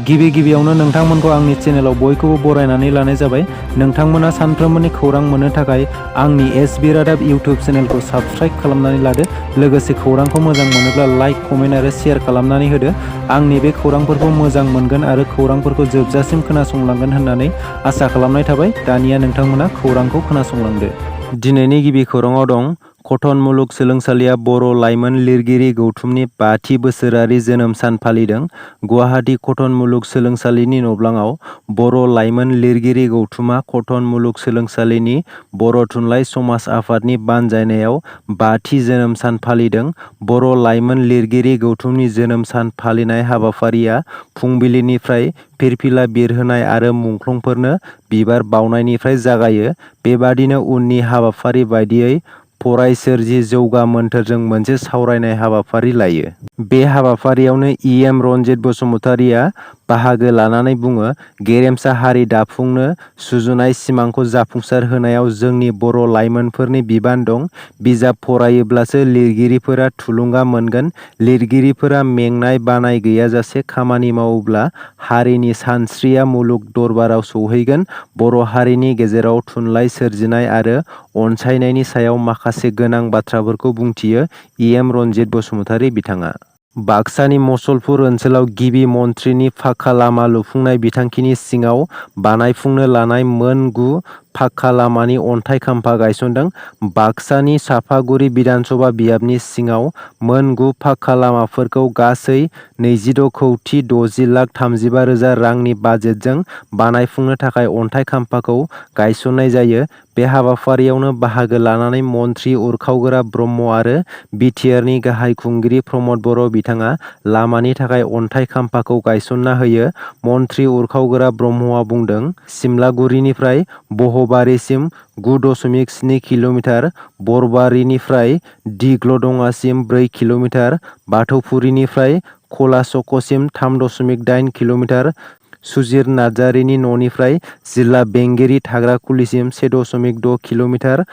गिबियावनो नोंथांमोनखौ आंनि चेनेलाव बयखौबो बरायनानै लानाय जाबाय। नोंथांमोना सानफ्रोमबोनि खौरां मोननो थाखाय आंनि एसबि रादाब इउटिउब चेनेलखौ साबस्क्राइब खालामनानै लादो। लोगोसे खौरांखौ मोजां मोनोब्ला लाइक, कमेन्ट आरो शेयार खालामनानै होदो। आंनि बे खौरांफोरखौ मोजां मोनगोन आरो खौरांफोरखौ जोबजासिम खोनासंलांगोन होननानै आसा खालामनाय थाबाय। दानिया नोंथांमोना खौरांखौ खोनासंलांदो। दिनैनि गिबि खौराङाव दं कटन मुलुगसोलोंसालिया बर' लाइमोन लिरगिरि गौथुमनि 5थि बोसोरारि जोनोम सान फालिदों। गुवाहाटी कटन मुलुगसोलोंसालिनि नब्लाङाव बर' लाइमोन लिरगिरि गौथुमा कटन मुलुगसोलोंसालिनि बर' थुनलाइ समाज आफादनि बानजायनायाव 5थि जोनोम सान फालिदों। बर' लाइमोन लिरगिरि गौथुमनि जोनोम सान फालिनाय हाबाफारिया फुंबिलिनिफ्राय फिरफिला बिरहोनाय आरो मुंख्लंफोरनो बिबार बावनायनिफ्राय जागायो। बेबादिनो उननि हाबाफारि बायदियै फरायसोरजि जौगा मोन्थोरजों मोनसे सावरायनाय हाबाफारि लायो। बे हाबाफारियावनो इएम रनजित बसुमतारिया बाहागो लानानै बुङो, गेरेमसा हारि दाफुंनो सुजुनाय सिमांखौ जाफुंसार होनायाव जोंनि बर' लाइमोनफोरनि बिबान दं। बिजाब फरायोब्लासो लिरगिरिफोरा थुलुंगा मोनगोन। लिरगिरिफोरा मेंनाय बानाय गैयाजासे खामानि मावोब्ला हारिनि सानस्रिया मुलुग दरबाराव सौहैगोन। बर' हारिनि गेजेराव थुनलाइ सोरजिनाय आरो अनसायनायनि सायाव माखासे गोनां बाथ्राफोरखौ बुंथियो इएम रनजित बसुमतारि बिथाङा। बाक्सानि मसलपुर ओनसोलाव गिबि मन्थ्रिनि फाक्का लामा लुफुंनाय बिथांखिनि सिङाव बानायफुंनो लानाय मोन 9 फाक्का लामानि अन्थाइ खाम्फा गायसनदों। बाक्सानि सापागुरि बिधानसभा बियाबनि सिङाव मोन 9 फाक्का लामाफोरखौ गासै 26,60,35,000 रांनि बाजेटजों बानायफुंनो थाखाय अन्थाइ खाम्फाखौ गायसननाय जायो। बे हाबाफारियावनो बाहागो लानानै मन्थ्रि उरखावगोरा ब्रह्म आरो BTRनि गाहाय खुंगिरि प्रमद बर' बिथाङा लामानि थाखाय अन्थाइ खाम्फाखौ गायसनना होयो। मन्थ्रि उरखावगोरा ब्रह्मआ बुंदों, सिमलागुरिनिफ्राय बहबारिसिम 9.7 किल'मिटार, बरबारिनिफ्राय दिग्लदङासिम 4 किल'मिटार, बाथौफुरिनिफ्राय खलाचकसिम 3.8 किल'मिटार, सुजिर नार्जारिनि न'निफ्राय जिल्ला बेंगिरि थाग्रा खुलिसिम 1.6 किल'मिटार,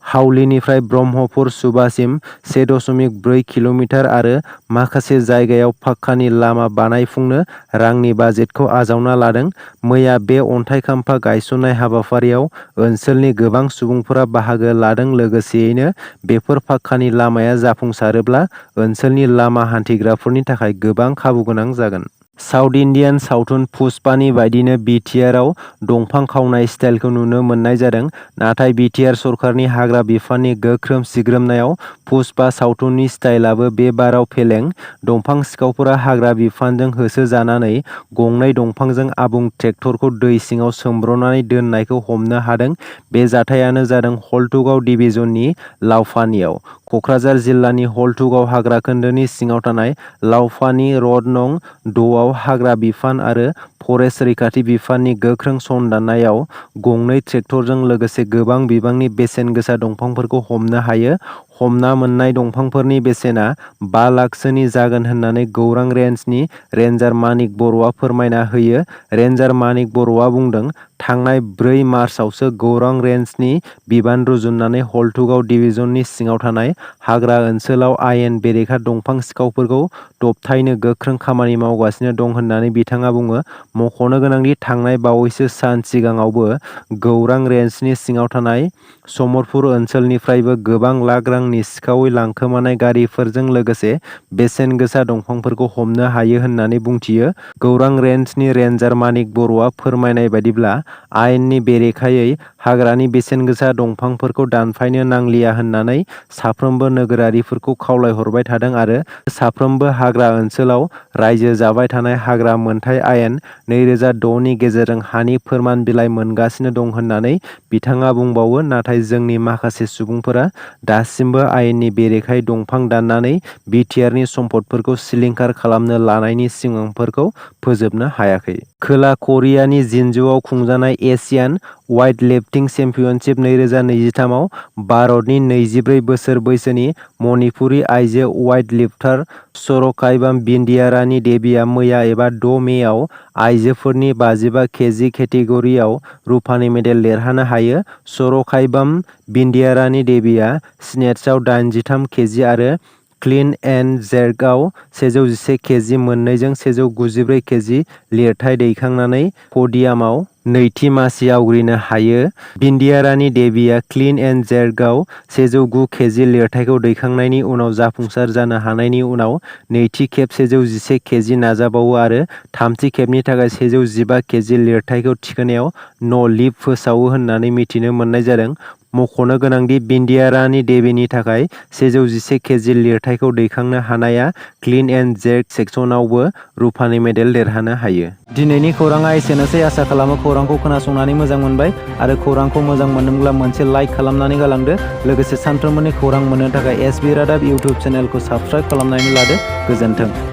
हावलिनिफ्राय ब्रह्मपुर सुबासिम 1.4 किल'मिटार आरो माखासे जायगायाव फाक्कानि लामा बानायफुंनो रांनि बाजेटखौ आजावना लादों। मैया बे अन्थाइ खाम्फा गायसननाय हाबाफारियाव ओनसोलनि गोबां सुबुंफोरा बाहागो लादों। लोगोसेयैनो बेफोर फाक्कानि लामाया जाफुंसारोब्ला ओनसोलनि लामा हान्थिग्राफोरनि थाखाय गोबां खाबुगोनां जागोन। साउथ इन्डियान सावथुन पुष्पानि बायदिनो BTRआव दंफां खावनाय स्टाइलखौ नुनो मोननाय जादों। नाथाय BTR सरकारनि हाग्रा बिफाननि गोख्रों सिग्रोमनायाव पुष्पा सावथुननि स्टाइलआबो बे बाराव फेलें। दंफां सिखावफोरा हाग्रा बिफानजों होसोजानानै गंनै दंफांजों आबुं ट्रेक्टरखौ दै सिङाव सोमब्रनानै दोननायखौ हमनो हादों। बे जाथायानो जादों हलथुगाव डिभिजननि लावफानियाव। क'क्राझार जिल्लानि हलथुगाव हाग्रा खोन्दोनि सिङाव थानाय लावफानि रड नं. 6आव हाग्रा बिफान आरो फरेस्ट रैखाथि बिफाननि गोख्रों संदाननायाव गंनै ट्रेक्टरजों लोगोसे गोबां बिबांनि बेसेन गोसा दंफांफोरखौ हमनो हायो। हमना मोननाय दंफांफोरनि बेसेना 5 लाखसोनि जागोन होननानै गौरां रेन्जनि रेन्जार मानिक बर'आ फोरमायना होयो। रेन्जार मानिक बर'आ बुंदों, थांनाय 4 मार्चआवसो गौरां रेन्जनि बिबान रुजुननानै हलथुगाव डिभिजननि सिङाव थानाय हाग्रा ओनसोलाव आयेन बेरेखा दंफां सिखावफोरखौ दबथायनो गोख्रों खामानि मावगासिनो दं होननानै बिथाङा बुङो। मख'नो गोनांदि थांनाय बावैसो सान सिगाङावबो गौरां रेन्जनि सिङाव थानाय समरपुर ओनसोलनिफ्रायबो गोबां लाख रांनि सिखावै लांखोमानाय गारिफोरजों लोगोसे बेसेन गोसा दंफांफोरखौ हमनो हायो होननानै बुंथियो। गौरां रेन्जनि रेन्जार मानिक बर'आ फोरमायनाय बायदिब्ला आयेननि बेरेखायै हाग्रानि बेसेन गोसा दंफांफोरखौ दानफायनो नांलिया होननानै साफ्रोमबो नोगोरारिफोरखौ खावलायहरबाय थादों आरो साफ्रोमबो हाग्रा ओनसोलाव रायजो जाबाय थानाय हाग्रा मोनथाय आयेन 2006 नि गेजेरजों हानि फोरमान बिलाइ मोनगासिनो दं होननानै बिथाङा बुंबावो। नाथाय जोंनि माखासे सुबुंफोरा दासिमबो आयेननि बेरेखायै दंफां दाननानै BTRनि सम्पदफोरखौ सिलिंखार खालामनो लानायनि सिमांफोरखौ फोजोबनो हायाखै। खोला करियानि जिनजुआव खुंजानाय एशियान वाइट लिफ्टिं चेम्पियनशिप 2023 आव भारतनि 24 बोसोर बैसोनि मणिपुरी आइजो वाइट लिफ्टार सरकाइबाम बिन्दियारानी देवीआ मैया एबा 6 मेआव आइजोफोरनि 55 केजि केटेगरियाव रुपानि मेडेल देरहानो हायो। सरकाइबाम बिन्दियारानी देवीआ स्नेट्सआव 83 केजि आरो क्लीन एन्ड जेर्कआव 111 केजि मोननैजों 194 केजि लिरथाय दैखांनानै पडियामाव नैथि मासि आवग्रिनो हायो। बिन्दिया रानी देवीआ क्लीन एन्ड जेर्कआव 109 केजि लिरथायखौ दैखांनायनि उनाव जाफुंसार जानो हानायनि उनाव नैथि खेब 111 केजि नाजाबावो आरो थामथि खेबनि थाखाय 115 केजि लिरथायखौ थिखोनायाव न' लिप फोसावो होननानै मिथिनो मोननाय जादों। मख'नो गोनांदि बिन्दिया रानी देवीनि थाखाय 111 केजि लिरथायखौ दैखांनो हानाया क्लीन एन्ड जेर्क सेक्सनावबो रुफानि मेडेल देरहानो हायो। दिनैनि खौराङा एसेनोसै। आसा खालामो खौरांखौ खोनासंनानै मोजां मोनबाय आरो खौरांखौ मोजां मोनदोंब्ला मोनसे लाइक खालामनानै गालांदो। लोगोसे सानफ्रोमबोनि खौरां मोननो थाखाय SB रादाब इउटुब चेनेलखौ साबस्क्राइब खालामनानै लादो। गोजोन्थों।